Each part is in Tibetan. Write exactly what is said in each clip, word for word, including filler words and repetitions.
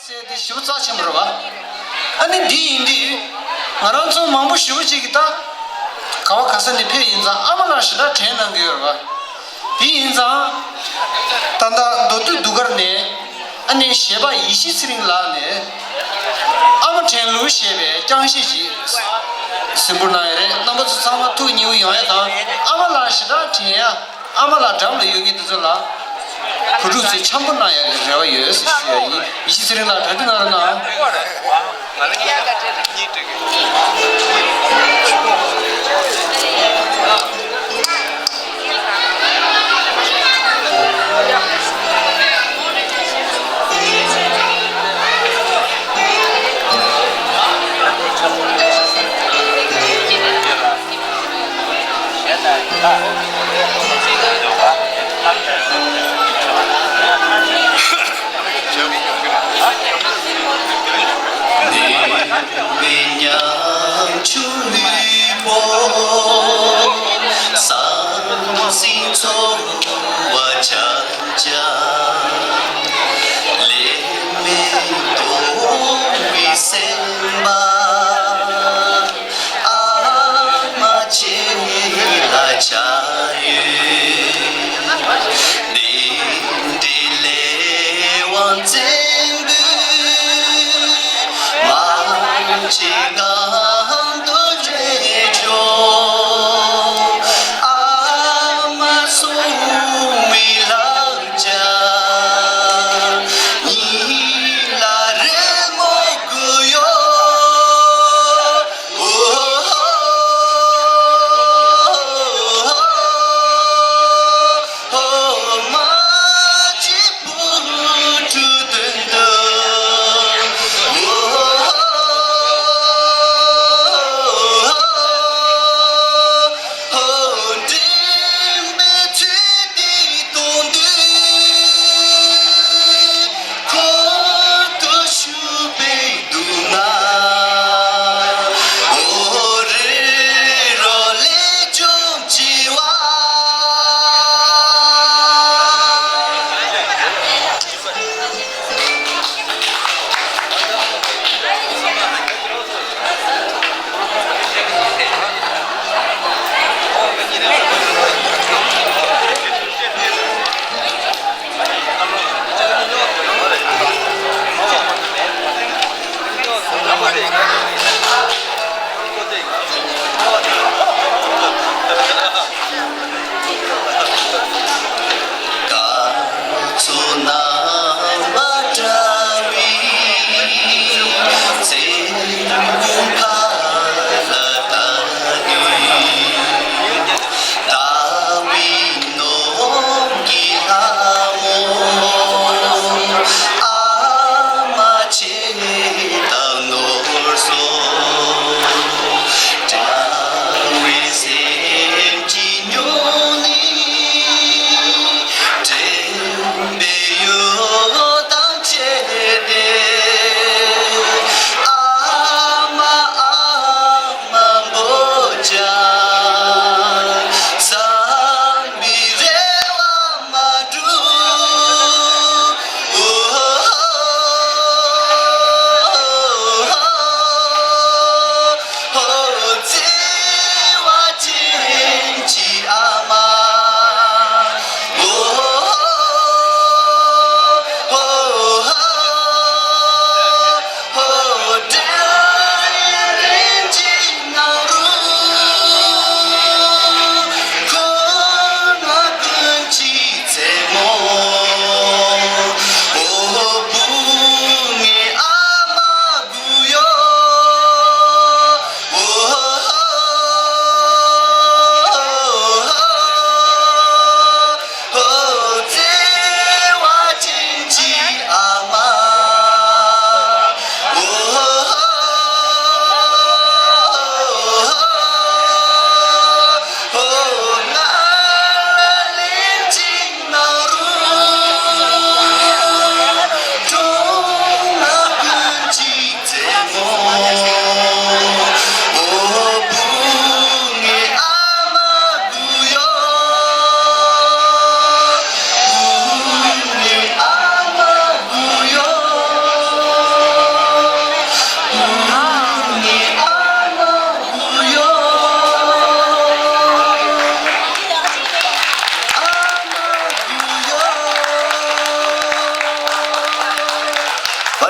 ཟེར་དེ་ཞེ་པོ་རྩ་ཆེན་པོ་རེད་བ། ཨ་ནི་འདི་ཡིན་དུས། ང་རང་ཚོ་མང་པོ་ཞེ་པོ་ཅིག་གིས་ད། ག་བ་ག་ས་ནས་ཕེབས་ཡིན་ཙང་ཨ་མ་ལགས་ཞེ་དྲག་དྲན་གནང་གི་ཡོད་རེད་བ། དེ་ཡིན་ཙང་། ད་ལྟ་མདོ་སྟོད་ཟློས་གར་ནས། ཨ་ནི་གཞས་པ་ཡེ་ཤེས་ཚེ་རིང་ལགས་ནས། ཨ་མ་དྲན་ལུགས་ཞེས་པའི་རྐྱང་གཞས་ཅིག་གཟིགས་འབུལ་གནང་ཡོད་རེད། རྣམ་པ་ཚོ་ཚང་མ་ཐུགས་མཉེས་པོ་ཡོང་ཡ་དང་ཨ་མ་ལགས་ཞེ་དྲག་དྲན་ཡ། ཨ་མ་ལགས་འགྲམ་ལ་ཡོད་མཁན་དེ་ཚོ་ལ། བུ་ཕྲུག་ཚོས་འཆམ་པོ་གནང་ཡག་གི་རེ་བ་ཡོད་ཞུ་ཡ་ཡིན། ཡེ་ཤེས་ཚེ་རིང་ལགས་གྲ་སྒྲིག་གནང་རོགས་གནང་།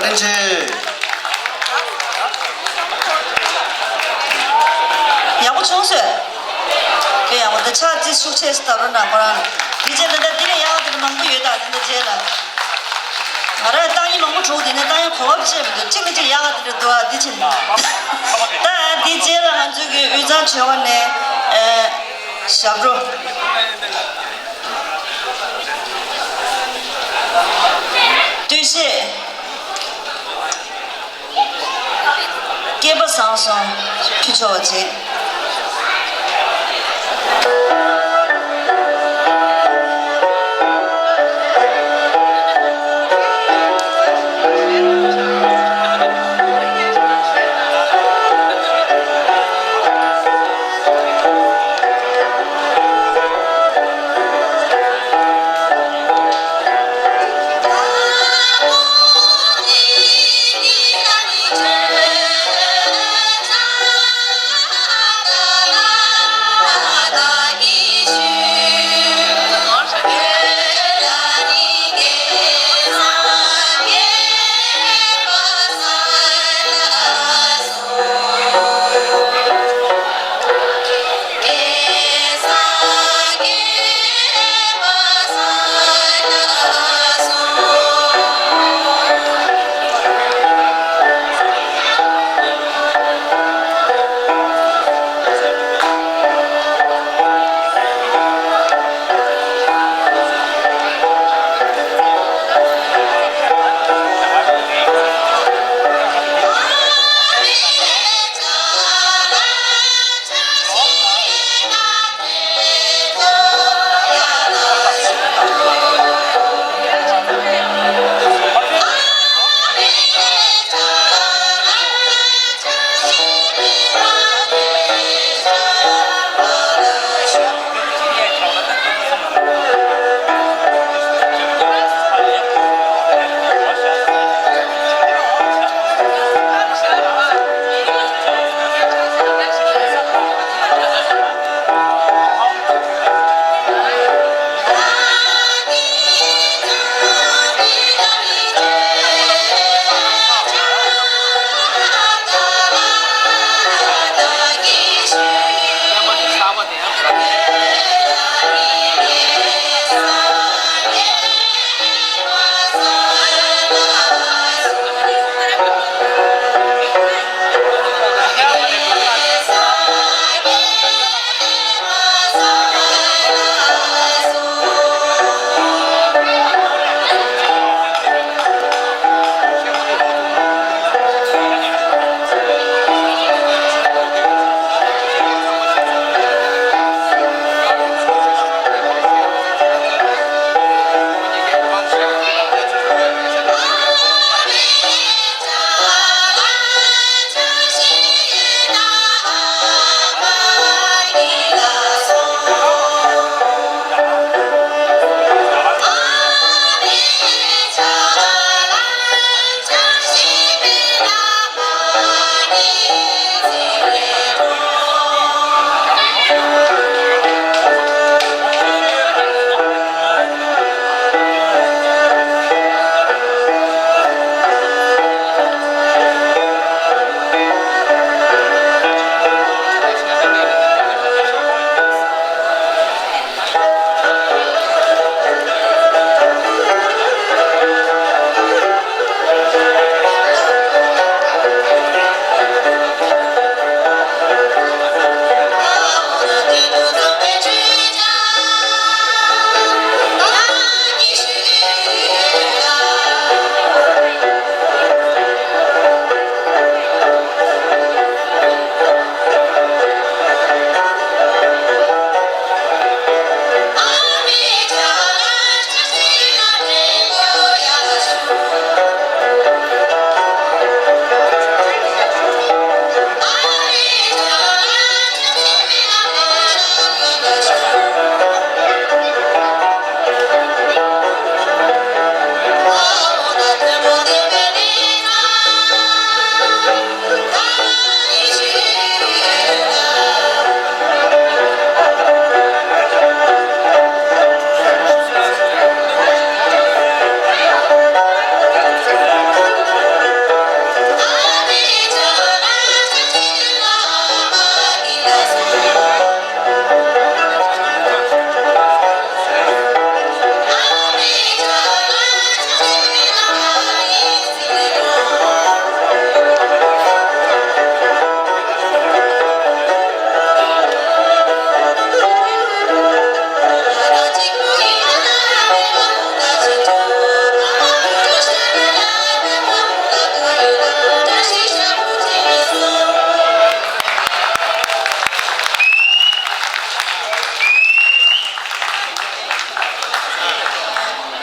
བཀའ་དྲིན་ཆེ། ཡག་པོ་བྱུང་སོང་། དཔེ་ཡག་པོ། འདི་ཕྱག་རྩིས་ཤུགས་ཆེ་སྟབས་ར་ན་ཁོ་རང་། འདི་རྗེས་ད་ལྟ་འདི་ལས་ཡག་དེ་མང་པོ་ཡོད། ད་འདི་འདི་རྗེས་ལ་ང་རང་བཏང་ཡིག་མང་པོ་བྱུང་། དེ་ནས་བཏང་ཡིག་གོ་སྐབས་བཅད་མི་འདུག་གཅིག་ལ་གཅིག་ཡག་དེ་འདྲ་འདུག་ཨ། འདི་ཕྱིན། ད་འདི་རྗེས་ལ་ང་ཚོའི་གི་དབུས་གཙང་ཆོལ་ཁ་ནས་ཨ་ཞབས་བྲོ། སྟོད་གཞས། སྐལ་པ་བཟང་སོང་། ཕུལ་ཆོག་པ་བྱེད།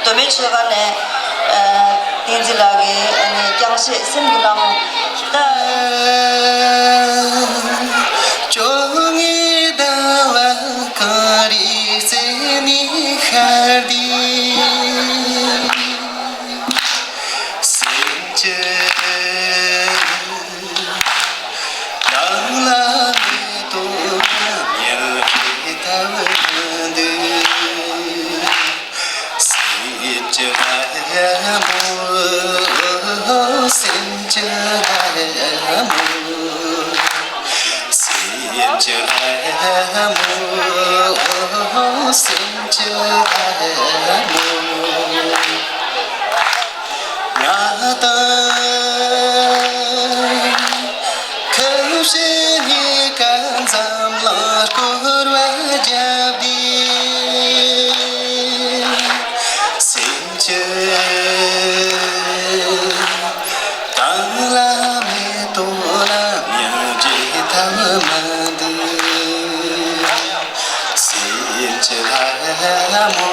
མདོ་སྨད་ཆོལ་ཁ་ནས་ཨ་བསྟན་འཛིན་ལགས་ཀྱིས་ཨ་ནི་རྐྱང་གཞས་སེམས་ཀྱི་ལྷ་མོ་ད། བཅོ་ལྔའི་ཟླ་བ་གངས་རིའི་རྩེ་ནས་ཤར་ཏེ། སེམས་ཀྱི་ནང་ལ་མེ་ཏོག་ཉི་འོད་ལྟ་བུ་འདུག་སེམས་ཀྱི་ལྷ་མོ། སེམས་ཀྱི་ལྷ་མོ། སེམས་ཀྱི་ལྷ་མོ། སེམས་ཀྱི་ལྷ་མོ། ང་དང་ཁ་བྱེ་གཉིས་ཀ་འཛམ་གླིང་བསྐོར་བ་བརྒྱབ་སྟེ། སེམས་ཀྱི་གངས་ལ་མེ་ཏོག་ལ་མྱང་རྒྱུའི་ཐབས་མི་འདུག་སེམས་ཀྱི་ལྷ་མོ།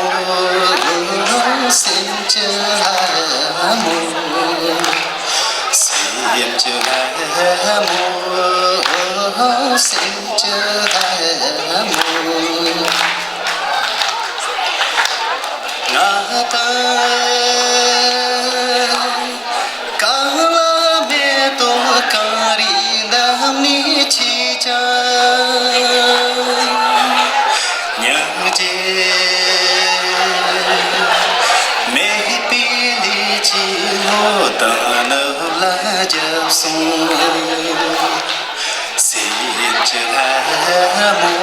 སེམས་ཀྱི་ལྷ་མོ། སེམས་ཀྱི་ལྷ་མོ། སེམས་ཀྱི་ལྷ་མོ། ང་དང་གངས་ལ་མེ་ཏོག་གངས་རིའི་འདབས་ནས་མཆེད་ཀྱང་མྱང་རྒྱུ་མེད་པའི་ལུས་ཀྱི་ལྷོ་དང་ནུབ་ལ་བརྒྱབ་སོང་། སེམས་ཀྱི་ལྷ་མོ།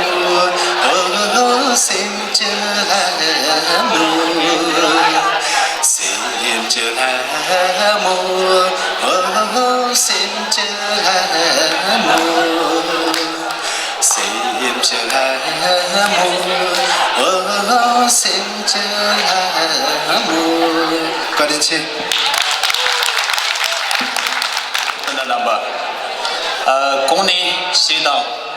ཨོ། སེམས་ཀྱི་ལྷ་མོ། སེམས་ཀྱི་ལྷ་མོ། ཨོ། སེམས་ཀྱི་ལྷ་མོ། སེམས་ཀྱི་ལྷ་མོ། ཨོ། སེམས་ཀྱི་ལྷ་མོ། བཀའ་དྲིན་ཆེ། སྤུན་ཟླ་རྣམ་པ། ཨ། གོང་ནས་གཞས་དང་།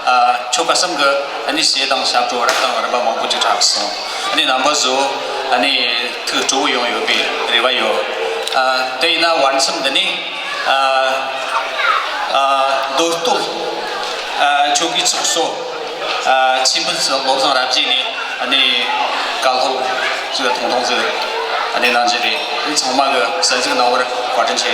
ཨ། ཆོལ་ཁ་གསུམ་གྱི་ཨ་ནི་གཞས་དང་ཞབས་བྲོ་རབ་དང་རིམ་པ་མང་པོ་ཅིག་གྲགས་སོང་། ཨ་ནི་རྣམ་པ་ཚོ་ཨ་ནི་ཐུགས་སྤྲོ་བོ་ཡོང་ཡོད་པའི་རེ་བ་ཡོད། ཨ། དེ་ཡིན་ན་བར་མཚམས་འདི་ནས། ཨ། ཨ། མདོ་སྟོད། ཨ། ཆོལ་ཁའི་ཚོགས་གཙོ། ཨ། ཆོས་འཕེལ་བློ་བཟང་རབ་རྒྱས་ནས་ཨ་ནི་བཀའ་སློབ་ཅིག་ཐུང་ཐུང་ཅིག་ཨ་ནི་གནང་རྒྱུ་རེད། ཚང་མ་གི་གསན་གཟིགས་གནང་བར་བཀའ་དྲིན་ཆེ།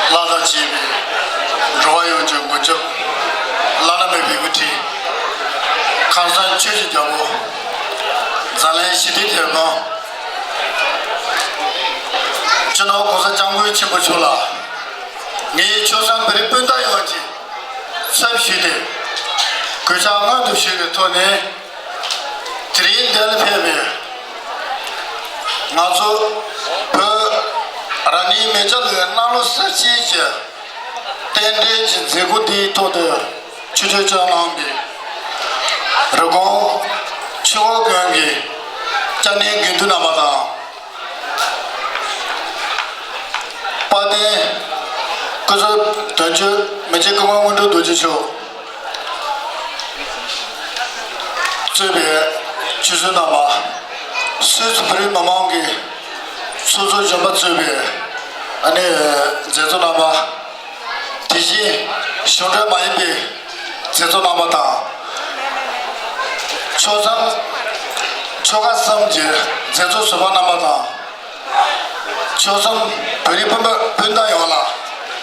བླ་ན་མཆོད་པའི་འགྲོ་བ་ཡོངས་ཀྱི་མགོན་སྐྱབས། བླ་ན་མེད་པའི་དབུ་ཁྲིད། ཁམས་སངས་ཆོས་ཀྱི་རྒྱལ་པོ། འཛམ་གླིང་ཞི་བདེའི་དེད་དཔོན། སྤྱི་ནོར་༸གོང་ས་༸སྐྱབས་མགོན་ཆེན་པོ་མཆོག་ལ། ངས་ཆོལ་གསུམ་བོད་རིགས་སྤུན་ཟླ་ཡོངས་ཀྱི་ཚབ་ཞུས་ཏེ། གུས་ཕྱག་སྔོན་དུ་ཞུས་པའི་ཐོག་ནས། དེ་རིང་འདིར་ཕེབས་པའི་ང་ཚོ་བོད་རང་ཉིད་མེས་སྐྱབས་ལུང་པའི་གནམ་ལོ་གསར་བརྗེའི་རྟེན་འབྲེལ་གྱི་མཛད་སྒོ་འདིའི་ཐོག་ཏུ་ཆིབས་བསྒྱུར་གནང་བའི་རི་ཀོན་ཆོས་འཁོར་དགོན་གྱི་སྐྱབས་གནས་དགེ་འདུན་རྣམ་པ་དང་། དཔལ་ལྡན་སྐུ་ཚབ་དོན་གཅོད་མི་རྗེ་ཀུན་དགའ་དངོས་གྲུབ་རྡོ་རྗེ་མཆོག་གཙོས་པའི་ཆོས་སྲིད་རྣམ་པ། སུད་སི་བོད་རིགས་མི་མང་གི་ཚོགས་གཙོ་གཞོན་པ་གཙོས་པའི་ཨ་ནི་མཛད་གཙོ་རྣམ་པ། དེ་བཞིན་གཞུང་འབྲེལ་མ་ཡིན་པའི་མཛད་གཙོ་རྣམ་པ་དང་། ཆོལ་གསུམ་ཆོལ་ཁ་གསུམ་གྱི་མཛད་གཙོ་ཟུར་པ་རྣམ་པ་དང་། ཆོལ་གསུམ་བོད་རིགས་སྤུན་པ་སྤུན་ཟླ་ཡོངས་ལ་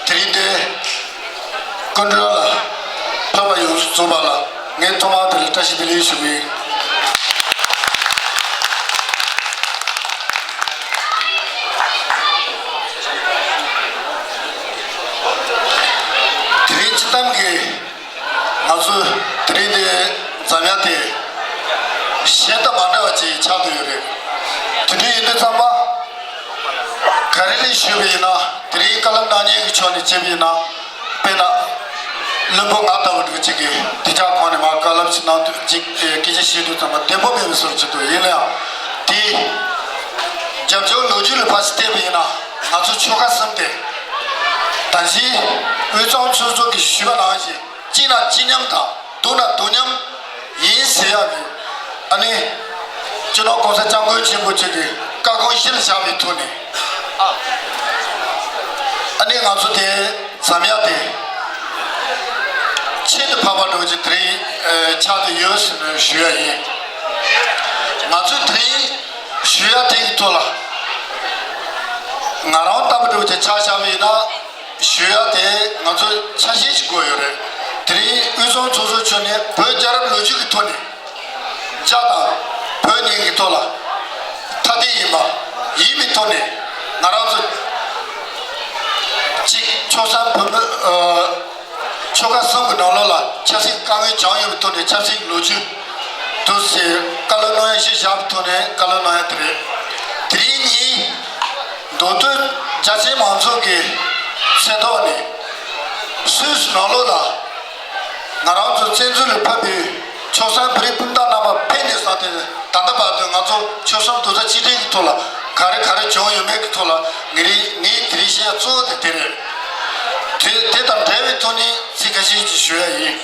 དེ་རིང་འདིར་སྐུ་མགྲོན་ལ་ཕེབས་པ་ཡོངས་སུ་རྫོགས་པ་ལ་ངས་ཐོག་མར་དེ་ལ་བཀྲ་ཤིས་བདེ་ལེགས་ཞུ་གི་ཡིན། དེ་རིང་སྤྱི་བཏང་གི་ང་ཚོ་དེ་རིང་འདི་འཛོམས་ཡ་དེ་གཞན་དང་མ་འདྲ་བ་ཅིག་ཆགས་བསྡད་ཡོད་རེད། དེ་འདྲ་ཡིན་དུས་ཙམ་པ་ག་རེ་རེད་ཞུས་པ་ཡིན་ན། དེ་རིང་བཀའ་སློབ་གནང་མཁན་གྱི་ཕྱོགས་ནས་བྱས་པ་ཡིན་ན། དཔེར་ན་ བློན་པོ་ང་ལྟ་བུ་འདྲ་ཅིག་གིས་དེ་ཅག་གོང་ནས་མར་བཀའ་སློབ་ཅིག་གནང་དུས་ཅིག་སྐད་ཆ་བཤད་དུས་ཙམ་པ་བདེ་པོ་མེད་པའི་བཟོ་འདྲ་ཅིག་འདུག་ཡིན་ན་ཡང་དེ་རྒྱབ་ལྗོངས་ལོ་རྒྱུས་ལ་ཕར་ཞིག་བལྟས་པ་ཡིན་ན་ང་ཚོ་ཆོལ་ཁ་གསུམ་དེ་ད་གིན་དབུས་གཙང་ཆོལ་ཚོགས་ཀྱིས་ཞུས་པ་ནང་བཞིན་གཅིག་ན་གཅིག་མཉམ་དང་། སྡུག་ན་སྡུག་མཉམ་ཡིན་ཟེར་ཡག་གི་ཨ་ནི་སྤྱི་ནོར་༸གོང་ས་༸སྐྱབས་མགོན་ཆེན་པོ་མཆོག་གི་བཀའ་དགོངས་གཞིར་བཞག་པའི་ཐོག་ནས་ཨ་ནི་ང་ཚོ་དེ་འཛོམས་ཡག་དེ་ཁྱད་དུ་འཕགས་པ་འདྲ་ཅིག་དེ་རིང་ཆགས་བསྡད་ཡོད་ཟེར་ནས་ཞུ་ཡག་ཡིན། ང་ཚོས་དེ་རིང་ཞུ་ཡག་དེ་གི་ཐོག་ལ་ང་རང་ལྟ་བུ་འདྲ་ཅིག་ཆ་བཞག་པ་ཡིན་ན། ཞུ་ཡག་དེ་ང་ཚོས་ཆ་ཤས་ཤིག་དགོས་ཡོད་རེད། དེ་རིང་དབུས་གཙང་ཆོལ་ཚོགས་ཆོས་ནས་བོད་རྒྱལ་རབས་ལོ་རྒྱུས་ཀྱི་ཐོག་ནས་རྒྱ་དང་བོད་གཉིས་ཀྱི་ཐོག་ལ་ཐ་དད་ཡིན་པ་ཡིན་པའི་ཐོག་ནས་ང་རང་ཚོ་གཅིག་ཆོལ་གསུམ་བོད་མི་ཨ་ཆོལ་ཁ་གསུམ་གྱི་ནང་ལོགས་ལ་ཆབ་སྲིད་དཀའ་ངལ་བྱུང་ཡོད་པའི་ཐོག་ནས་ཆབ་སྲིད་ལོ་རྒྱུས་དུ་ཟེར་བཀའ་སློབ་གནང་ཡག་གཞིར་བཞག་པའི་ཐོག་ནས་བཀའ་སློབ་གནང་ཡག་དེ་རེད། དེ་རིང་ཉིན། མདོ་སྟོད་རྒྱ་ཆེའི་མང་ཚོགས་ཀྱི་ཚེ་ཐོག་ནས་སུད་སི་ནང་ལོགས་ལ་ང་རང་ཚོ་བཙན་འཛུལ་ལས་ཕབ་པའི་ཆོལ་གསུམ་བོད་རིགས་སྤུན་ཟླ་རྣམ་པ་ཕེབས་ནས་བཟུང་སྟེ་ད་ལྟ་བར་དུ་ང་ཚོ་ཆོལ་གསུམ་རྡོག་རྩ་གཅིག་སྒྲིལ་གྱི་ཐོག་ལ་ག་རེ་ག་རེ་བྱུང་ཡོད་མེད་ཀྱི་ཐོག་ལ་ངས་རིང་ངས་དེ་རིང་བཤད་ཡག་གཙོ་བོ་དེ་དེ་རེད། དེ་དེ་དང་འབྲེལ་བའི་ཐོག་ནས་ཚིག་ཁ་ཤས་ཅིག་ཞུ་ཡག་ཡིན།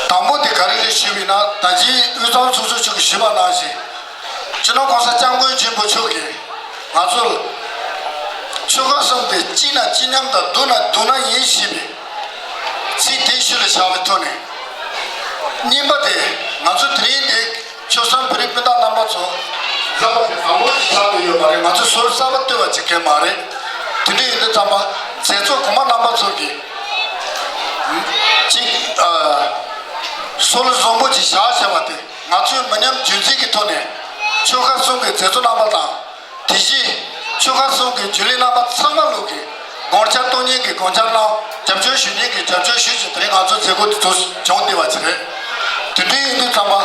དང་པོ་དེ་ག་རེ་རེད་ཞུས་པ་ཡིན་ན་ད་གིན་དབུས་གཙང་ཆོལ་ཚོགས་ཆོས་ཀྱིས་ཞུས་པ་ནང་བཞིན། སྤྱི་ནོར་༸གོང་ས་༸སྐྱབས་མགོན་ཆེན་པོ་མཆོག་གིས་ང་ཚོ་ལ་ཆོལ་ཁ་གསུམ་དེ་གཅིག་ན་གཅིག་མཉམ་དང་སྡུག་ན་སྡུག་མཉམ་ཡིན་ཞེས་པའི་ཚིག་དེ་ཤུལ་ལ་བཞག་པའི་ཐོག་ནས། གཉིས་པ་དེ་ང་ཚོ་དེ་རིང་འདི་ཆོལ་གསུམ་བོད་རིགས་སྤུན་ཟླ་རྣམ་པ་ཚོ་གཟབ་པ་དེ་བཟང་པོ་ཞིག་ཆགས་ཀྱི་ཡོད་མ་རེད། ང་ཚོ་ཟུར་གསར་པ་བཏོད་པ་ཅིག་གལ་མ་རེད། དེ་འདྲ་ཡིན་དུས་ཙམ་པ་མཛད་གཙོ་གོང་མ་རྣམ་པ་ཚོ་གིས་གཅིག་ཨ་སྲོལ་བཟང་པོ་ཅིག་བཞག་བྱས་པ་དེ། ང་ཚོས་མི་ཉམས་རྒྱུན་འཛིན་གྱི་ཐོག་ནས་ཆོལ་ཁ་གསུམ་གྱི་མཛད་གཙོ་རྣམ་པ་དང་། དེ་བཞིན་ཆོལ་ཁ་གསུམ་གྱི་རྒྱུན་ལས་རྣམ་པ་ཚང་མ་ལོག་གིས་དགོངས་འཆར་གཏོང་མཁན་གྱིས་དགོངས་འཆར་གནང་། རྒྱབ་སྐྱོར་ཞུ་མཁན་གྱིས་རྒྱབ་སྐྱོར་ཞུས་བྱས་དེ་རིང་ང་ཚོ་མཛད་སྒོ་འདི་ཚོ་བྱུང་བསྡད་པ་ཅིག་རེད། དེ་འདྲ་ཡིན་དུས་ཙམ་པ།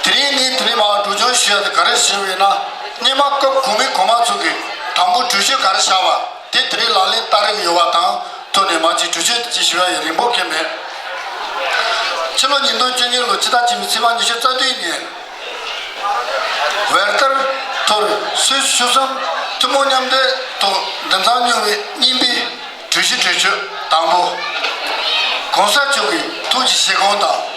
དེ་རིང་ངས་དེ་རིང་མར་སྒྲོག་སྦྱང་ཞུ་ཡག་དེ་ག་རེ་ཞུས་པ་ཡིན་ན། སྔོན་མ་སྐབས་གོང་མའི་གོང་མ་ཚོ་གིས་དང་པོ་གྲོས་ཆོད་ག་རེ་བཞག་པ། དེ་དེ་རིང་ལག་ལེན་བསྟར་གྱི་ཡོད་པ་དང་ཐོག་ནས་མ་གཅིག་གྲོས་ཆོད་ཅིག་ཞུ་ཡག་ཡིན། རིང་པོ་གལ་མེད། ཕྱི་ལོ་ཉིས་སྟོང་བཅུ་གཉིས་ལོ་ཕྱི་ཟླ་གཅིག་པའི་ཚེས་པ་ཉི་ཤུ་རྩ་བདུན་ཉིན། ཝེར་ཏར་ཐོར་སུད་སི་ཆོལ་གསུམ་ཐུན་མོང་མཉམ་འབྲེལ་ཐོག་འདེམས་ཐོན་མྱོང་བའི་གཉིས་པའི་གྲོས་གཞི་གྲོས་ཆོད་དང་པོ། གོང་ས་མཆོག་གི་ཐུགས་ཀྱི་བཞེད་དགོངས་དང་།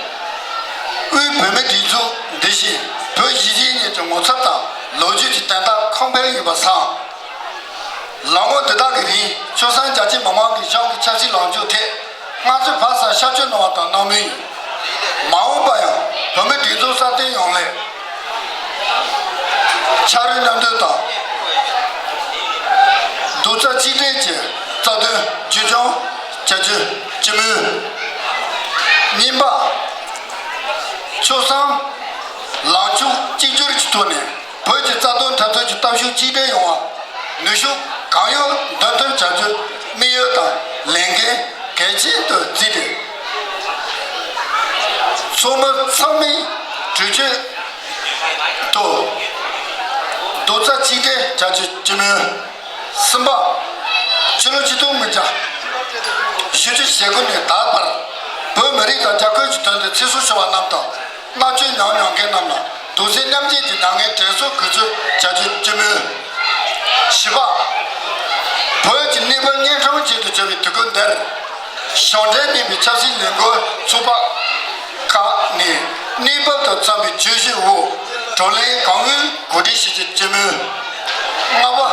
དབུས་བོད་མིའི་སྒྲིག་འཛུགས་འདི་བཞིན་བོད་གཞིས་བྱེས་གཉིས་ཀྱི་ངོ་ཚབ་དང་ལོ་རྒྱུས་ཀྱི་དོན་དག་གོང་འཕེལ་ཡིན་པ་སོགས། ལོ་ངོ་འདི་དག་གི་རིང་ཆོལ་གསུམ་རྒྱ་ཆེ་མི་མང་གི་གཞུང་གི་ཆབ་སྲིད་ལངས་ཕྱོགས་ཐད་སྔ་ཚོད་ཕར་ཚུར་ཤར་བསྐྱོད་གནང་བ་དང་གནང་མུས་ཡིན། མ་འོངས་པ་ཡང་བོད་མིའི་སྒྲིག་འཛུགས་སྲ་བརྟན་ཡོང་སླད་ཕྱག་རོགས་མཉམ་འདེགས་དང་རྡོག་རྩ་གཅིག་སྒྲིལ་གྱི་རྩ་དོན་རྒྱུན་འཁྱོངས་བྱ་རྒྱུ་སྤྱི་མོས། གཉིས་པ། ཆོལ་གསུམ་ལངས་ཕྱོགས་གཅིག་གྱུར་གྱི་ཐོག་ནས་བོད་ཀྱི་རྩ་དོན་འཐབ་རྩོད་ཀྱི་སྟོབས་ཤུགས་གཅིག་སྒྲིལ་ཡོང་བར་ནུས་ཤུགས་གང་ཡོད་འདོན་ཐབས་བྱ་རྒྱུ་དམིགས་ཡུལ་དང་ལས་འགན་གལ་ཆེན་དུ་བརྩིས་ཏེ། ཚོགས་མི་ཚང་མས་གྲོས་ཆོད་ཐོག་རྡོག་རྩ་གཅིག་སྒྲིལ་བྱ་རྒྱུ་སྤྱི་མོས། གསུམ་པ། ཕྱི་ལོ་ཆིག་སྟོང་དགུ་བརྒྱ་བཞི་བཅུ་ཞེ་དགུ་ནས་ད་བར་བོད་མི་རིགས་དང་རྒྱ་བོད་ཀྱི་དོན་དུ་ཚེ་སྲོག་ཤོར་བ་རྣམས་དང་མནར་གཅོད་མྱངས་མྱོང་མཁན་རྣམས་ལ་རྡོག་རྩ་མཉམ་སྐྱེད་ཀྱི་མྱ་ངན་དྲན་གསོ་གུས་བརྩི་བྱ་རྒྱུ་སྤྱི་མོས། བཞི་པ། བོད་ཀྱི་གནས་བབ་གཉན་འཕྲང་ཅན་དུ་གྱུར་བའི་དུས་སྐབས་འདིར། གཞུང་འབྲེལ་མིན་པའི་ཆབ་སྲིད་ལས་འགུལ་ཚོགས་པ་ཁག་ནས་གནས་བབ་དང་འཚམ་པའི་བརྗོད་གཞིའི་འོག་བགྲོ་གླེང་གང་མྱུར་གོ་སྒྲིག་བྱེད་རྒྱུ་སྤྱི་མོས། ལྔ་པ།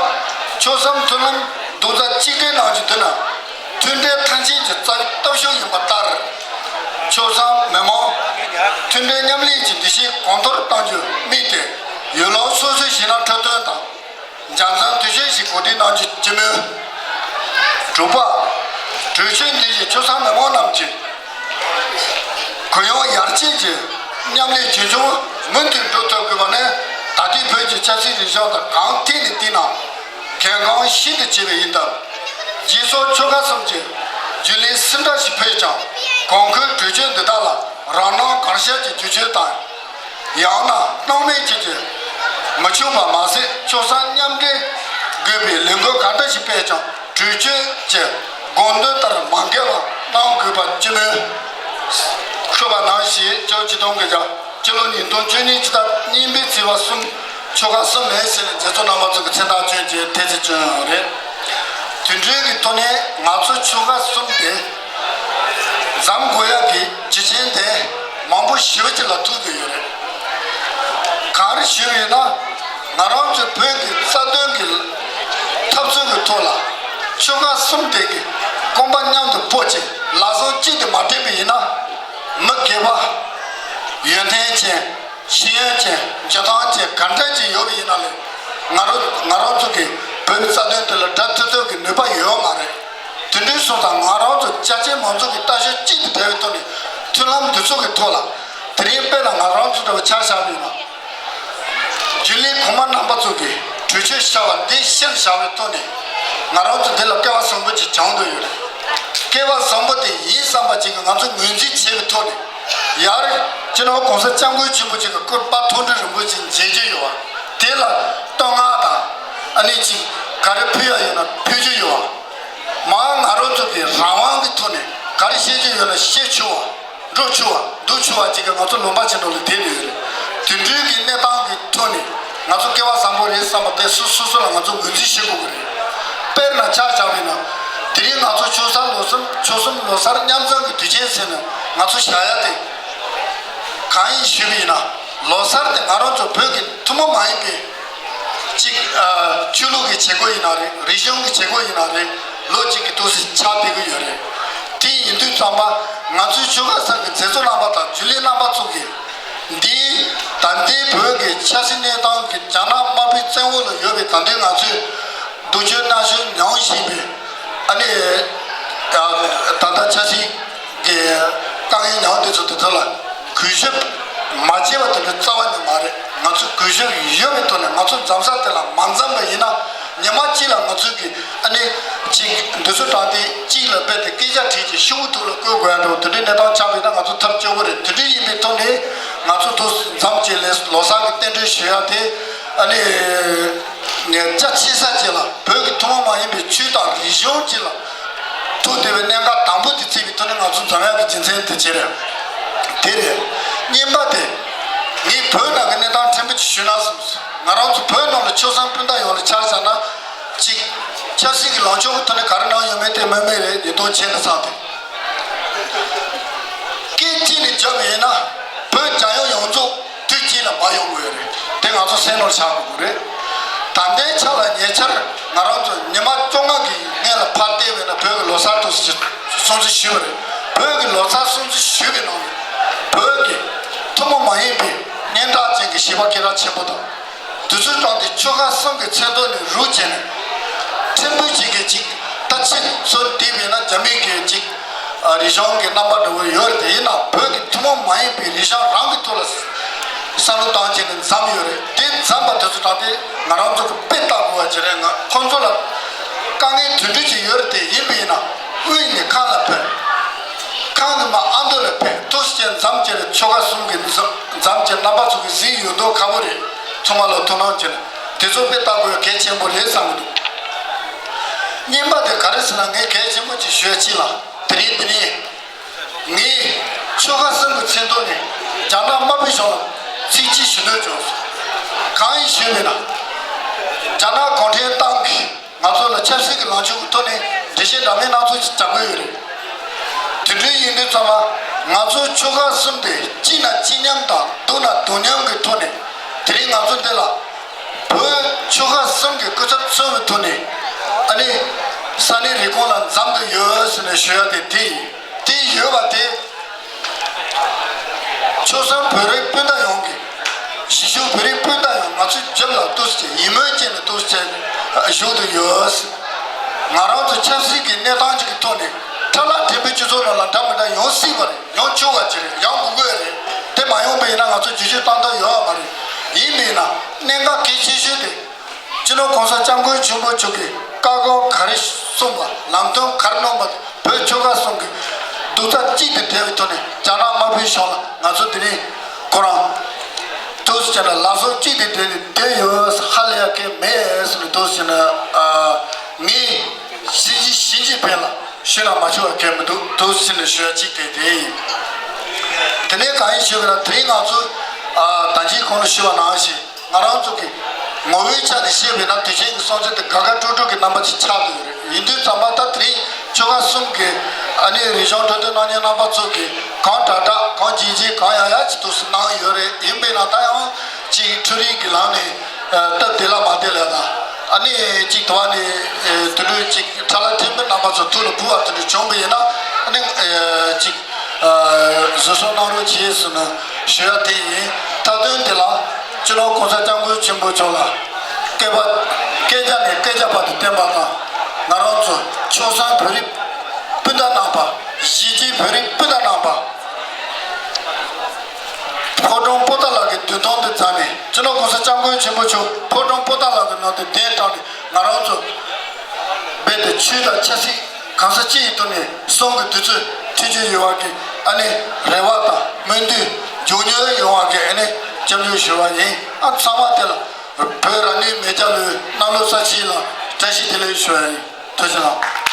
ཆོལ་གསུམ་མཐུན་ལམ་རྡོག་རྩ་གཅིག་སྒྲིལ་གནང་རྒྱུ་འདི་ནི་མཐུན་སྒྲིལ་མཐའ་གཅིག་གི་རྩ་བའི་སྟོབས་ཤུགས་ཡིན་པ་ལྟར། ཆོལ་གསུམ་མི་མང་མཐུན་སྒྲིལ་མཉམ་ལས་ཀྱི་འདུ་ཤེས་གོང་མཐོར་གཏང་རྒྱུར་དམིགས་ཏེ་ཡུལ་ལུང་སོ་སོའི་གཞིས་ནང་འཁྲབ་སྟོན་དང་། འཇམ་འཛོམས་དུས་ཆེན་ཞིག་གོ་སྒྲིག་གནང་རྒྱུ་སྤྱི་མོས། དྲུག་པ། གྲོས་ཆོད་འདི་བཞིན་ཆོལ་གསུམ་མི་མང་རྣམས་ཀྱིས་གུ་ཡངས་ཡར་རྒྱས་ཀྱི་མཉམ་ལས་རྒྱུན་འཁྱོངས་མུ་མཐུད་འགྲོ་ཐུབ་དགོས་པ་ནི་ད་ལྟའི་བོད་ཀྱི་ཆབ་སྲིད་རིག་གཞུང་དང་གང་ཐད་ནས་བལྟས་ན་གལ་འགངས་ཤིན་ཏུ་ཆེ་བ་ཡིན་སྟབས། རྗེས་སོར་ཆོལ་ཁ་གསུམ་གྱི་རྒྱུན་ལས་སུ་འདྲ་ཞིག་ཕེབས་ཀྱང་གོང་འཁོད་གྲོས་ཆོད་འདི་དག་ལ་རང་སྣང་གང་ཤར་གྱི་བསྒྱུར་བཅོས་དང་། ཡང་ན་སྣང་མེད་བྱེད་ཀྱི་མི་ཆོག་པ་མ་ཟད། ཆོལ་གསུམ་མཉམ་འབྲེལ་དགོས་པའི་ལས་འགུལ་གང་འདྲ་ཞིག་སྤེལ་ཀྱང་གྲོས་ཆོད་ཀྱི་ དགོངས་དོན་ལྟར་མ་འགལ་བ་གནང་དགོས་པ་སྤྱི་མོས་ཞུས་པ་ནང་བཞིན། སྤྱི་ལོ་ཆིག་སྟོང་དགུ་བརྒྱ་སྤྱི་ལོ་ཉིས་སྟོང་བཅུ་གཉིས་ཕྱི་ཟླ་གཉིས་པའི་ཚེས་པ་གསུམ་ཆོལ་ཁ་གསུམ་མེད་ཟེར་ནས་མཛད་གཙོ་རྣམ་པ་ཚོ་གི་མཚན་རྟགས་བསྐྱོན་བྱས་ཐེལ་ཙེ་བསྐྱོན་ཡོད་རེད། དེ་འདྲའི་གི་ཐོག་ནས་ང་ཚོ་ཆོལ་ཁ་གསུམ་དེ་འཛོམས་དགོས་ཡག་གི་རྒྱུ་རྐྱེན་དེ་མང་པོ་ཞེ་པོ་ཅིག་ལ་ཐུག་བསྡད་ཡོད་རེད། ག་རེ་ཞུས་ཡོད་ན། ང་རང་ཚོའི་བོད་ཀྱི་རྩ་དོན་གྱི་འཐབ་རྩོད་ཀྱི་ཐོག་ལ་ཆོལ་ཁ་གསུམ་དེ་གི་གོམ་པ་མཉམ་དུ་སྤོ་བྱས་ལག་ཟུང་གཅིག་ཏུ་མ་སྒྲིལ་བ་ཡིན་ན། མི་སྒེར་པ་ཡོན་ཏན་ཅན། ཤེས་ཡོན་ཅན། འཇོན་ཐང་ཅན་ག་འདྲ་ཅིག་ཡོད་པ་ཡིན་ན་ལས། ང་རང་ང་རང་ཚོ་གི་བོད་རྩ་དོན་དེ་ལ་དགྲ་ཐུབ་ཐུབ་ཀྱི་ནུས་པ་ཡོད་མ་རེད། དེ་འདྲའི་སོང་ཙང་ང་རང་ཚོ་རྒྱ་ཆེ་མང་ཚོགས་ཀྱི་ལྟ་ཞིབ་གཅིག་ཏུ་བསྒྲིལ་བའི་ཐོག་ནས་མཐུན་ལམ་འདི་ཚོ་གི་ཐོག་ལ། དེ་རིང་དཔེར་ན་ང་རང་ཚོ་འདྲ་བ་ཆ་བཞག་པ་ཡིན་ན། རྒྱུན་ལས་གོང་མ་རྣམ་པ་ཚོ་གིས་གྲོས་ཆོད་བཞག་པ་འདི་གཞིར་བཞག་པའི་ཐོག་ནས་ང་རང་ཚོ་འདི་ལ་སྐལ་བ་བཟང་པོ་ཅིག་བྱུང་འདུག་ཡོད་རེད། སྐལ་བ་བཟང་པོ་དེ་ཡིན་བསམ་པ་ཅིག་གི་ང་ཚོ་ངོས་འཛིན་བྱས་པའི་ཐོག་ནས། ཡར་སྤྱི་ནོར་༸གོང་ས་༸སྐྱབས་མགོན་ཆེན་པོ་མཆོག་གི་སྐུ་པར་མཐོང་གྲོལ་རིན་པོ་ཆེ་མཇལ་རྒྱུ་ཡོད་པ། དེ་ལ་བསྟོད་བསྔགས་དང་ཨ་ནི་ཅིག་ག་རེ་ཕུལ་ཡ་ཡོད་ན་ཕུལ་རྒྱུ་ཡོད་པ། མར་ང་རང་ཚོ་གི་རང་དབང་གི་ཐོག་ནས་ག་རེ་བཤད་རྒྱུ་ཡོད་ན་བཤད་ཆོག་པ། འགྲོ་ཆོག་པ། འདུག་ཆོག་པ་ཅིག་གི་ང་ཚོ་ལུང་པ་ཆེན་པོ་ལ་བསྡད་ཡོད་རེད། དེ་འདྲའི་གི་གནས་སྟངས་ཀྱི་ཐོག་ནས་ང་ཚོ་སྐལ་བ་བཟང་པོ་རེད་བསམ་པ་དེ་སོ་སོ་སོ་ལ་ང་ཚོ་ངོས་འཛིན་བྱེད་དགོས་ཀྱི་རེད། དཔེར་ན་ཆ་བཞག་པ་ཡིན་ན། དེ་རིང་ང་ཚོ་ཆོལ་གསུམ་ལོ་གསུམ་ཆོལ་གསུམ་ལོ་གསར་མཉམ་འཛོམས་ཀྱི་དུས་ཆེན་ཟེར་ནས་ང་ཚོ་བཞག་ཡ་དེ། གང་ཡིན་ཞུས་པ་ཡིན་ན། ལོ་གསར་དེ་ང་རང་ཚོ་བོད་ཀྱི་ཐུན་མོང་མ་ཡིན་པའི་གཅིག་ཨ། ཆོས་ལུགས་ཀྱི་བྱེད་སྒོ་ཡིན་ན་རེད། རིག་གཞུང་གི་བྱེད་སྒོ་ཡིན་ན་རེད། ལོ་གཅིག་གི་ཐོག་སུ་ཆགས་བསྡད་ཀྱི་ཡོད་རེད། དེ་ཡིན་དུས་ཙམ་པ་ང་ཚོའི་ཆོལ་ཁ་གསུམ་གྱི་མཛད་གཙོ་རྣམ་པ་དང་རྒྱུན་ལས་རྣམ་པ་ཚོ་གིས། འདིའི་ད་ལྟའི་བོད་ཀྱི་ཆབ་སྲིད་གནས་སྟངས་ཀྱི་རྒྱ་ནག་དམར་པོའི་བཙན་འོག་ལ་ཡོད་པའི་ད་ལྟའི་ང་ཚོའི་སྡུག་སྦྱོང་མནར་གཅོད་མྱོང་བཞིན་པའི་ཨ་ནི་ད་ལྟ་ཆབ་སྲིད་ཀྱི་དཀའ་ངལ་མྱོང་དེ་ཚོ་དེ་ཚོ་ལ་གུས་ཞབས་མ་བྱས་པ་དེ་འདྲ་རྩ་བ་ནས་མ་རེད། ང་ཚོ་གུས་ཞབས་ཡོད་པའི་ཐོག་ནས་ང་ཚོ་འཛོམས་ས་དེ་ལ་མ་འཛོམས་པ་ཡིན་ན་ཉི་མ་གཅིག་ལ་ང་ཚོ་གི་ཨ་ནི་གཅིག་འདི་ཚོ་དྲངས་ཏེ་གཅིག་ལ་རྦད་དེ་སྐད་ཆ་དྲིས་ཀྱི་ཤོག་བུ་ཐོག་ལ་བཀོད་དགོས་ཡ་འདྲ་བོ་དེ་འདྲའི་གནས་སྟངས་ཆགས་པ་ཡིན་ན་ང་ཚོ་ཐབས་སྐྱོ་པོ་རེད། དེ་འདྲ་ཡིན་པའི་ཐོག་ནས་ང་ཚོ་ཐོག་འཛོམས་བྱས་ལས་ལོ་གསར་གྱི་རྟེན་འབྲེལ་ཞུ་ཡ་དེ་ཨ་ནི་ངས་རྒྱ་ཆེ་ས་ཅིག་ལ་བོད་ཀྱི་ཐུན་མོང་མ་ཡིན་པའི་ཆོས་དང་རིག་གཞུང་ཅིག་ལ་ཐུག་བསྡད་པའི་གནད་འགག་དང་པོ་དེ་བརྩིས་པའི་ཐོག་ནས་ང་ཚོ་འཛོམས་ཡ་གི་རྒྱུ་མཚན་དེ་བྱས་རེད། དེ་རེད། གཉིས་པ་དེ་ངས་བོད་ནང་གི་གནས་སྟངས་ཕྲན་བུ་ཅིག་ཞུས་ན་བསམ་སོང་། ང་རང་ཚོ་བོད་ནང་ལ་ཆོལ་གསུམ་སྤུན་ཟླ་ཡོངས་ལ་ཆ་བཞག་ན། གཅིག་ཆབ་སྲིད་ཀྱི་ལངས་ཕྱོགས་ཀྱི་ཐོག་ནས་ག་རེ་གནང་ཡོད་མེད་དེ་སྨོས་མེད་རེད། ཉིས་སྟོང་ཕྱེད་ནས་བཟུང་སྟེ། སྐད་གཅིག་ནས་བརྗོད་པ་ཡིན་ན། བོད་རྒྱལ་ཡོངས་ཡོངས་རྫོགས་དུས་གཅིག་ལ་མར་ཡོང་དགོས་ཡོད་རེད། དེ་ང་ཚོ་སེམས་ནང་ཆགས་དགོས་ཀྱི་རེད། ད་ལྟའི་ཆ་ལ་ཉེ་ཆར་ང་རང་ཚོ་ཉི་མ་བཅོ་ལྔ་གི་སྔོན་ལ་ཕར་བལྟས་པ་ཡིན་ན་བོད་ཀྱི་ལོ་གསར་དུ་སྲུང་བརྩི་ཞུས་པ་རེད། བོད་ཀྱི་ལོ་གསར་སྲུང་བརྩི་ཞུས་པའི་ནང་ནས་བོད་ཀྱི་ཐུན་མོང་མ་ཡིན་པའི་སྙན་གྲགས་ཅན་གྱི་གཞས་པ་སྐད་གྲགས་ཆེན་པོ་དང་། དུས་ཚོད་བཏང་སྟེ་ཆོལ་ཁ་གསུམ་གྱི་མཚན་ཐོག་ནས་རུབ་བྱས་ནས། ཕྲན་བུ་ཅིག་གིས་ཅིག་ད་ཕྱི་ཚོ་འདི་བས་ན་རྒྱ་མི་གི་ཅིག་ཨ་རིག་གཞུང་གི་རྣམ་པ་འདྲ་བོ་ཡོད་རེད། དེ་ཡིན་ན་བོད་ཀྱི་ཐུན་མོང་མ་ཡིན་པའི་རིག་གཞུང་རང་གི་ཐོག་ལ་བསམ་བློ་བཏང་བྱས་ནས་འཛོམས་ཡོད་རེད། དེ་འཛོམས་པ་དེ་ཚོ་དྲངས་ཏེ་ང་རང་ཚོ་གི་དཔེ་ལྟ་དགོས་པ་ཅིག་རེད། ང་ཁོང་ཚོ་ལ་དཀའ་ངལ་དེ་འདྲ་ཅིག་ཡོད་རེད། དེ་ཡིན་པ་ཡིན་ན་དབུས་ནས་ཁམས་ལ་ཕེབས། ཁམས་ནས་མར་ཨ་མདོ་ལ་ཕེབས། འདུག་སེ་བྱས་འཛོམས་བྱས་ནས་ཆོལ་ཁ་གསུམ་གྱི་འཛོམས་འཛོམས་བྱས་རྣམ་པ་ཚོ་གི་གཟིགས་ཡོད་མདོག་ཁ་པོ་རེད། ཚང་མ་ལ་ཐུགས་སྣང་བྱས་ནས་དེ་ཚོ་དཔེ་ལྟ་དགོས་གལ་ཆེན་པོ་རེད་བསམ་གྱི་འདུག་གཉིས་པ་དེ་ག་རེ་ཟེར་ན་ངས་གལ་ཆེན་པོ་ཅིག་ཞུ་ཡ་ཅིག་ལ་དེ་རིང་འདི་ནས་ངས་ཆོལ་ཁ་གསུམ་གྱི་མཚན་ཐོག་ནས་རྒྱ་ནག་དམར་པོའི་གཞུང་ལ་ཚིག་གཅིག་ཞུ་འདོད་བྱུང་སོང་། གང་ཡིན་ཞུས་པ་ཡིན་ན། རྒྱ་ནག་གུང་ཁྲན་ཏང་གིས་ང་ཚོ་ལ་ཆབ་སྲིད་ཀྱི་ལངས་ཕྱོགས་ཀྱི་ཐོག་ནས་འགྲེལ་བཤད་འདྲ་མིན་སྣ་ཚོགས་ཤིག་རྒྱག་གི་ཡོད་རེད། དེ་འདྲའི་ཡིན་དུས་ཙམ་པ་ང་ཚོ་ཆོལ་ཁ་གསུམ་དེ་སྐྱིད་ན་སྐྱིད་མཉམ་དང་སྡུག་ན་སྡུག་མཉམ་གྱི་ཐོག་ནས་དེ་རིང་ང་ཚོ་འདི་ལ་བོད་ཆོལ་ཁ་གསུམ་གྱི་སྐུ་ཚབ་གཙོ་བོའི་ཐོག་ནས་ཨ་ནི་ས་གནས་རེ་སྐོང་ལ་འཛོམས་ཏེ་ཡོད་ཟེར་ནས་ཞུ་ཡ་དེ་དེ་ཡིན། དེ་ཡོད་པ་དེ། ཆོལ་གསུམ་བོད་རིགས་སྤུན་ཟླ་ཡོངས་ཀྱི་གཞིས་བཞུགས་བོད་རིགས་སྤུན་ཟླ་ཡོངས་ང་ཚོའི་རྒྱབ་ལ་འདུག་སེ་ཡིད་སྨོན་བྱས་ནས་འདུག་སེ་བཞུགས་ཏེ་ཡོད། ང་རང་ཚོ་ཆབ་སྲིད་ཀྱི་གནས་སྟངས་ཅིག་གི་ཐོག་ནས་ཁྲ་ལག་ཕྲན་བུ་སྤྱི་ཚོགས་ནང་ལ་འདྲ་མི་འདྲ་ཡོང་སྲིད་པ་རེད། ཡོང་ཆོག་པ་ཅིག་རེད། ཡོང་དགོས་ཀྱི་རེད། དེ་མ་ཡོང་པ་ཡིན་ན་ང་ཚོ་བསྒྱུར་བཅོས་གཏོང་ཐབས་ཡོད་པ་མ་རེད། ཡིན་པ་ཡིན་ན་གནད་འགག་གལ་ཆེ་ཤོས་དེ། སྤྱི་ནོར་༸གོང་ས་༸སྐྱབས་མགོན་ཆེན་པོ་མཆོག་གིས་བཀའ་དགོངས་ག་རེ་གསུངས་པ། ལམ་སྟོན་ག་རེ་གནང་པ། བོད་ཆོལ་ཁ་གསུམ་གྱི་རྡོག་རྩ་གཅིག་ཏུ་སྒྲིལ་བའི་ཐོག་ནས་རྒྱ་ནག་དམར་པོའི་གཞུང་ལ་ང་ཚོ་འདི་ནས་ཁོ་རང་འདུག་སེ་བྱས་ན་ལག་ཟུང་གཅིག་ཏུ་སྒྲིལ་ནས་བསྡད་ཡོད། ཧ་ལས་ཡ་གི་མེད་ཟེར་ནས་འདུག་སེ་བྱས་ན་ཨ་ངས་ཞི་ཅིན་ཞི་ཅིན་ཕིང་ལ། ཤི་ལ་མ་ཆུ་བ་གལ་མི་འདུག་འདུག་ཟེར་ནས་ཞུ་ཡ་གཅིག་དེ་དེ་ཡིན། དེ་ནས་གང་ཡིན་ཞུས་པ་ན་དེ་རིང་ང་ཚོ་ཨ་ད་ཅི་གོང་ལ་ཞུས་པ་ནང་བཞིན་ང་རང་ཚོ་གི་ངོ་བོའི་ཆ་ནས་བཤད་པས་ན་དུས་ཆེན་གྱི་སྲུང་བརྩི་དེ་དགའ་དགའ་སྤྲོ་སྤྲོ་གི་རྣམ་པ་ཅིག་ཆགས་བསྡད་ཡོད་རེད། ཡིན་དུས་ཙམ་པ་ད་དེ་རིང་ཆོལ་ཁ་གསུམ་གི་ཨ་ནི་རིག་གཞུང་འགྲོ་སྟོན་གནང་མཁན་རྣམ་པ་ཚོ་གི་གང་དྲག་དྲག་གང་ལྗིད་ལྗིད་གང་ཡག་ཡག་ཅིག་འདུག་སེ་གནང་ཡོད་རེད། ཡིན་པས་ན་ད་ཡང་ཅིག་འཕྲུལ་རིག་གི་ལམ་ནས་སྟབས་བདེ་ལ་མ་བདེ་ལ་དང་ཨ་ནི་ཅིག་དུ་བ་ནས་དུ་ལུས་ཅིག་ཁྲ་ལ་ཐེམ་པའི་རྣམ་པ་ཚོ་ཐུགས་ལ་བུ་བ་དུ་ལུས་བྱུང་བ་ཡིན་ན་ཨ་ནི་ཅིག་བཟོད་གསོལ་གནང་རོགས་བྱེད་ཟེར་ནས་ཞུ་ཡ་དེ་ཡིན། མཐའ་དོན་དེ་ལ་སྤྱི་ནོར་༸གོང་ས་༸སྐྱབས་མགོན་ཆེན་པོ་མཆོག་ལ་སྐད་པ་སྐད་ཆ་ནས་སྐད་ཆ་བར་དུ་བསྟན་པ་དང་ང་རང་ཚོ་ཆོལ་གསུམ་བོད་རིགས་སྤུན་ཟླ་རྣམ་པ་གཞིས་བྱེས་བོད་རིགས་སྤུན་ཟླ་རྣམ་པ། ཕོ་བྲང་པོ་ཏཱ་ལ་གི་མདུན་ཐང་དུ་འཛོམས་ནས་སྤྱི་ནོར་༸གོང་ས་༸སྐྱབས་མགོན་ཆེན་པོ་མཆོག་ཕོ་བྲང་པོ་ཏཱ་ལ་གི་ནང་དུ་གདན་དྲངས་ནས་ང་རང་ཚོ་རྦད་དེ་ཆོས་དང་ཆབ་སྲིད་གང་ས་ཅི་ཡི་ཐོག་ནས་གསུམ་གྱི་དུས་ཚོད་མཐུན་རྐྱེན་ཡོད་པ་གི་ཨ་ནི་རེ་བ་དང་སྨོན་འདུན་མགྱོགས་མྱུར་ཡོང་བ་གི་ཨ་ནི་སྐྱབས་འཇུག་ཞུ་བ་ཡིན། ཨ་ཚང་མ་དེ་ལ་བོད་རང་ཉིད་མེས་སྐྱབས་ལོའི་གནམ་ལོ་གསར་ཞིག་ལ་བཀྲ་ཤིས་བདེ་ལེགས་ཞུ་བ་ཡིན། ཐུགས་རྗེ་གནང་།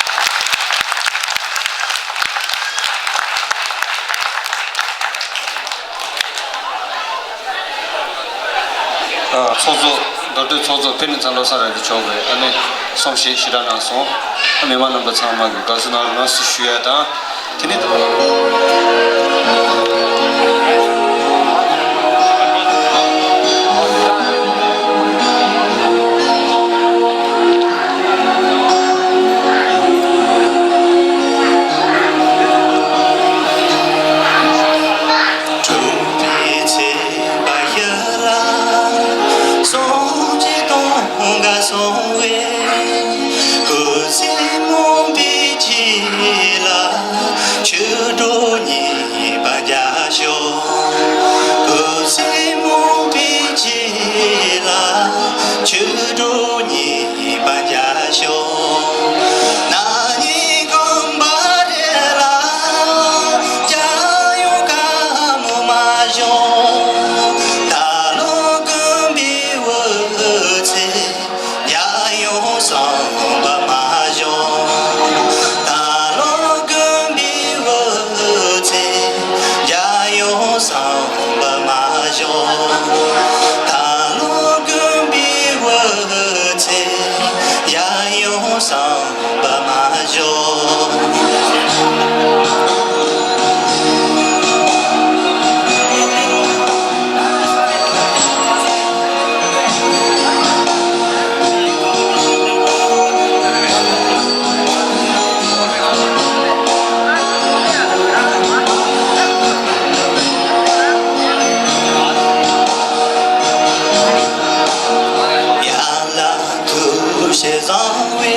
ཨ་ཚོགས་གཙོ་མདོ་སྟོད་ཚོགས་གཙོ་ཕེབས་ནས་ཚང་ལོ་གསར་ར་གི་ཆོག་པའི་ཨ་ནི་གསུང་བཤད་ཞུ་དག་གནང་སོང་། ཨ་མི་མང་རྣམ་པ་ཚང་མ་གི་དགའ་བསུ་གནང་རོགས་གནང་ཟེར་ཞུ་ཡ་དང་། དེ་ནས། གྲུབ་པའི་ཚེ་བ་ཡ་ལ། སངས་རྒྱས་སྟོང་ག་སོང་བས། སྐུ་ཚེ་སྨོན་པའི་བྱེ་ལ། ཆོས་སྒྲོན་གཉིས་པ་རྒྱ་ཤོག་སྐུ་ཚེ་སྨོན་པའི་བྱེ་ལ། ཆོས་སྒྲོན་གཉིས་པ་རྒྱ་ཤོག་ན་ནིང་དགོན་པ་རེ་ལ། རྒྱལ་ཡུམ་དཀར་མོ་མ་བཞུགས། ད་ལོ་དགོན་པའི་འོད་ཟེར། རྒྱལ་ཡུམ་བསམ་པ་མ་བཞུགས། ད་ལོ་དགོན་པའི་འོད་ཟེར། རྒྱལ་ཡུམ་བསམ་པ་མ་བཞུགས། ད་ལོ་དགོན་པའི་འོད་ཟེར། རྒྱལ་ཡུམ་བསམ་པ་མ་བཞུགས། ཡ་ལ། ཐུགས་བཞེད་བཟང་བའི་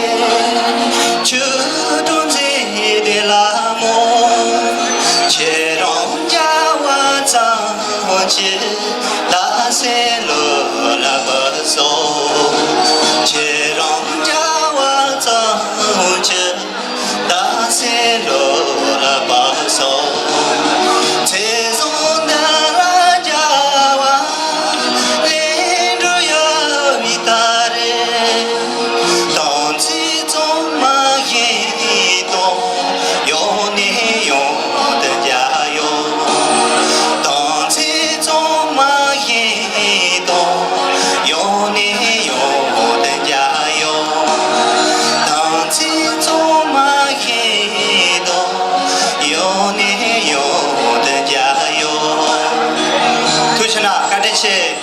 ཆོས་སྒྲོན་མཛད་དེ་ལ་མོ། ཁྱེད་རང་རྒྱལ་བ་ཙམ་གྱིས་བདག་སྲིད་ལུགས་ལ་བབས་སོ། ཁྱེད་རང་རྒྱལ་བ་ཙམ་གྱིས་བདག་སྲིད་ལུགས་ལ་བབས་སོ། ཚེ་བཟང་ཟླ་བ་རྒྱལ་བ་ལས་འགྲོ་ཡོད་མི་ལྟར། དམ་ཚིག་གཙང་མ་བཞིན་དུ་ཡང་ནས་ཡང་དུ་རྒྱས་ཡོད། དམ་ཚིག་གཙང་མ་བཞིན་དུ་ཡང་ནས་ཡང་དུ་རྒྱས་ཡོད། དམ་ཚིག་གཙང་མ་བཞིན་དུ་ཡང་ནས་ཡང་དུ་རྒྱས་ཡོད། ཐུགས་རྗེ་གནང་། བཀའ་དྲིན་ཆེ།